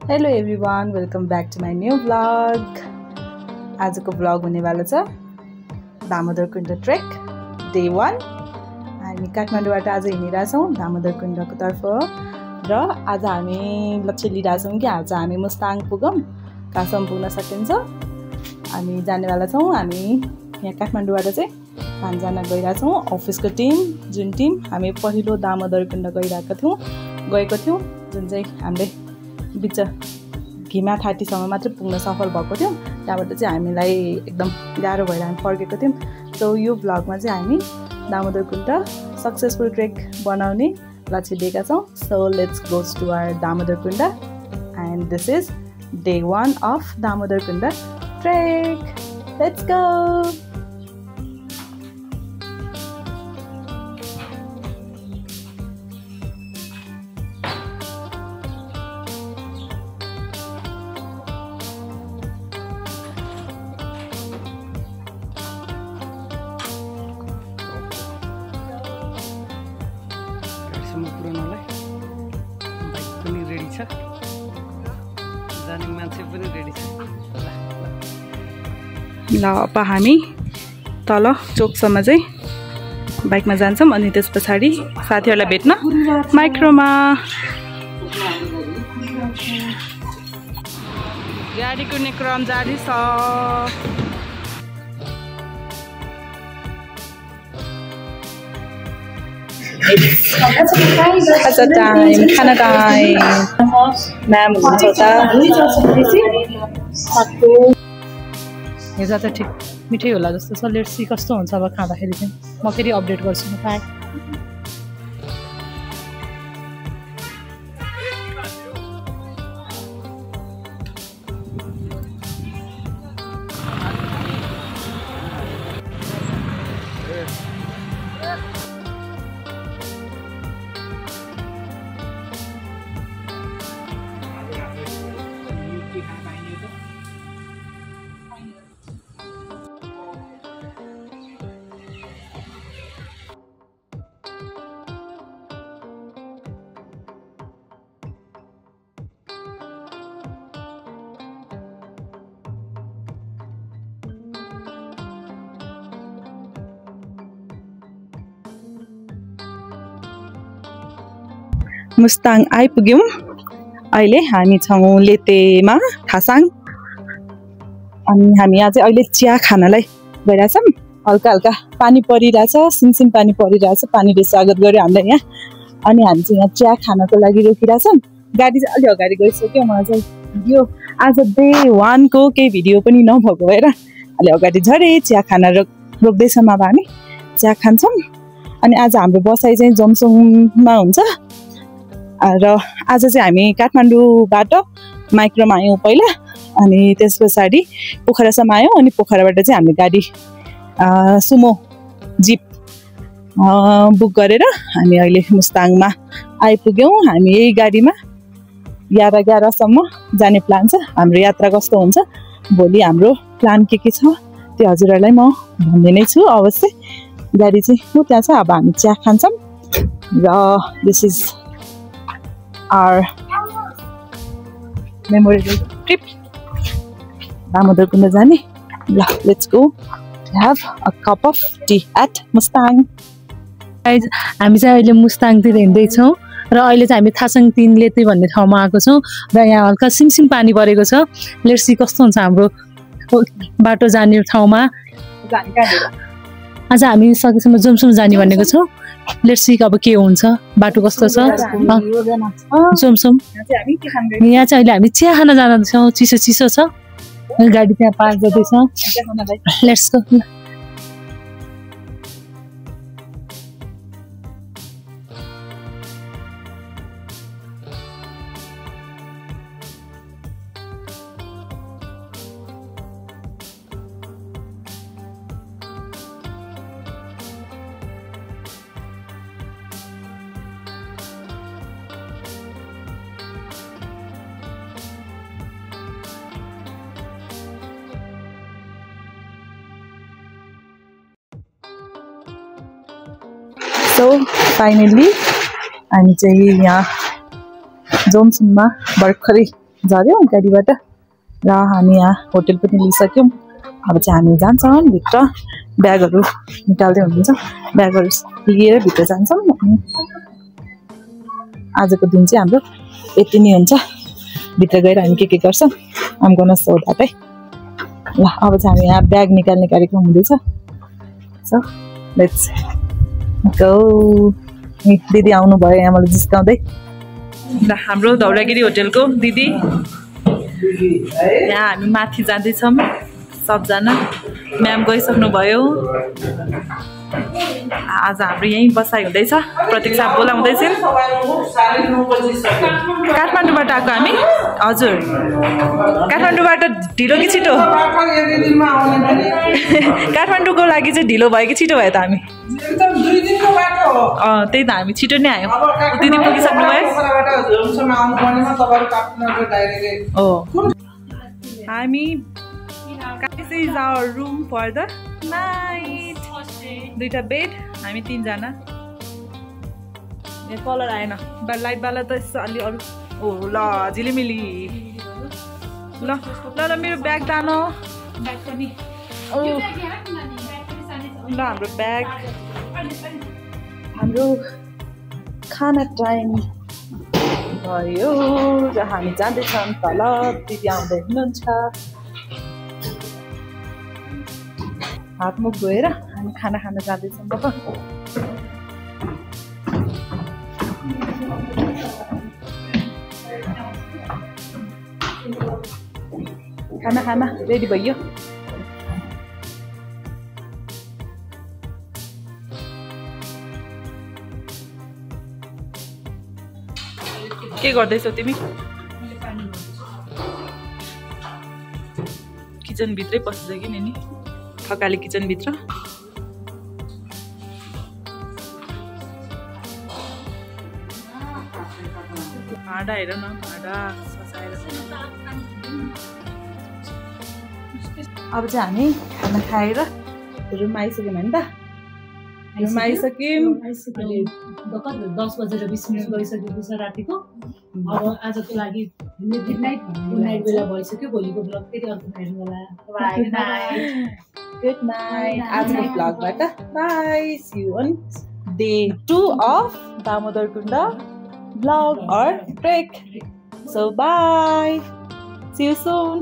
Hello everyone, welcome back to my new vlog. आजको vlog हुनेवाला छ दामोदर कुण्ड ट्रेक डे 1। हामी काठमाडौँबाट आज हिँडिरहेछौँ दामोदर कुण्डको तर्फ र आज हामी लक्ष्य लिइरहेछौँ कि आज हामी मुस्ताङ पुगौँ, कहाँसम्म पुग्न सकिन्छ। हामी जानेवाला छौँ। हामी यहाँ काठमाडौँबाट चाहिँ 5 जना गइरहेछौँ, अफिसको टिम। जुन टिम हामी पहिलो दामोदर कुण्ड गएको थियौँ, जुन चाहिँ हामीले बिच घिमा थाटीसम्म मात्र पुग्न सफल भएको थियौँ। त्यहाँबाट चाहिँ हामीलाई एकदम गाह्रो भएर हामी फर्केको थियौँ। सो यो भ्लगमा चाहिँ हामी दामोदर कुण्ड सक्सेसफुल ट्रेक बनाउने लक्ष्य लिएका छौँ। So let's goes to our Damodar Kund and this is day 1 of Damodar Kund trek. Let's go. पुऱ्याउनलाई बाइक पनि रेडी छ, जाने मान्छे पनि रेडी छ। ल अब हामी तल चोकसम्म चाहिँ बाइकमा जान्छौँ, अनि त्यस पछाडि साथीहरूलाई भेट्न माइक्रोमा। गाडी कुद्ने क्रम जारी छ। खाजा टाइम, खाना टाइम। म्याम हुनुहुन्छ हिजो चाहिँ ठिक मिठै होला जस्तो छ। लेट्स सी कस्तो हुन्छ अब खाँदाखेरि चाहिँ। म फेरि अपडेट गर्छु म पाएँ। मुस्ताङ आइपुग्यौँ। अहिले हामी छौँ लेतेमा, थासाङ। अनि हामी यहाँ चाहिँ अहिले चिया खानलाई गइरहेछौँ। हल्का हल्का पानी परिरहेछ, सिमसिम पानी परिरहेछ। पानीले स्वागत गर्यो हामीलाई यहाँ। अनि हामी चाहिँ यहाँ चिया खानको लागि रोकिरहेछौँ। गाडी चाहिँ अलि अगाडि गइसक्यो। मलाई चाहिँ भिडियो आज डे 1 को केही भिडियो पनि नभएको भएर अलि अगाडि झरे चिया खान रोक्दैछौँ। अब हामी चिया खान्छौँ। अनि आज हाम्रो बसाइ चाहिँ जमसङमा हुन्छ। र आज चाहिँ हामी काठमाडौँबाट माइक्रोमा आयौँ पहिला, अनि त्यस पछाडि पोखरासम्म आयौँ। अनि पोखराबाट चाहिँ हामीले गाडी सुमो जिप बुक गरेर हामी अहिले मुस्ताङमा आइपुग्यौँ। हामी यही गाडीमा 11:11सम्म जाने प्लान छ। हाम्रो यात्रा कस्तो हुन्छ, भोलि हाम्रो प्लान के छ त्यो हजुरहरूलाई म भन्ने नै छु अवश्य। गाडी चाहिँ हो त्यहाँ छ। अब हामी चिया खान्छौँ र this is our memorable trip Damodar Kund जाने। ल let's go have a cup of tea at Mustang. हामी चाहिँ अहिले मुस्ताङतिर हिँड्दैछौँ र अहिले चाहिँ हामी थासाङ 3 लेते भन्ने ठाउँमा आएको छौँ र यहाँ हल्का सिमसिम पानी परेको छ। लेट्स सी कस्तो हुन्छ हाम्रो बाटो जाने ठाउँमा। आज हामी सकेसम्म जमसङ जाने भनेको छौँ। लेट्स सी अब के हुन्छ, बाटो कस्तो छ। जमसङ यहाँ चाहिँ अहिले हामी चिया खान जाँदैछौँ। चिसो चिसो छ, गाडी त्यहाँ पार्क गर्दैछ। Let's go. सो फाइनली हामी चाहिँ यहाँ जोमसङमा भर्खरै झऱ्यौँ गाडीबाट र हामी यहाँ होटल पनि लिइसक्यौँ। अब चाहिँ हामी जान्छौँ भित्र ब्यागहरू निकाल्दै हुनुहुन्छ ब्यागहरू लिएर भित्र जान्छौँ अनि आजको दिन चाहिँ हाम्रो यति नै हुन्छ। भित्र गएर हामी के गर्छौँ आम गर्न सोधा है ल। अब चाहिँ हामी यहाँ ब्याग निकाल्ने कार्यक्रम हुँदैछ सो लेट्स गो। दिदी आउनु भयो यहाँ मलाई जिस्काउँदै ल। हाम्रो धौलागिरी होटलको दिदी यहाँ हामी माथि जाँदैछौँ सबजना। म्याम गइसक्नु भयो। आज हाम्रो यहीँ बसाइ हुँदैछ। प्रतीक्षा बोलाउँदैछ। काठमाडौँबाट आएको हामी। हजुर काठमाडौँबाट ढिलो कि छिटो? काठमाडौँको लागि चाहिँ ढिलो भयो कि छिटो भयो त हामी? त्यही त हामी छिटो नै आयौँ। दिदी पुगिसक्नु भयो? हामी This is our room for the night. दुईटा बेड हामी 3 जना। यहाँ कलर आएन लाइट वाला त अलि अरू ओ ल झिलिमिली ल ल ल मेरो ब्याग तानो ब्याग पनि ओ ल हाम्रो ब्याग हाम्रो खाना टाइम भयो र हामी जाँदैछौँ तल। दिदी आउँदै हुनुहुन्छ। हातमुख धोएर हामी खाना खान जाँदैछौँ। अब खाना रेडी भयो। के गर्दैछौ तिमी? किचन भित्रै पसिसक्यो नि थकाली किचन भित्र। भाँडा हेर न भाँडा सजाएर। अब चाहिँ हामी खाना खाएर रुममा आइसक्यौँ नि त। रुममा आइसक्यौँ। 10:20 गइसकेको छ रातिको। अब आजको लागि गुड नाइट बेला भइसक्यो। भोलिको ब्लग फेरि अर्को हेर्नु होला। Good night. आजको ब्लगबाट by. See you on day 2 of Damodar Kunda vlog or trek. So bye. See you soon.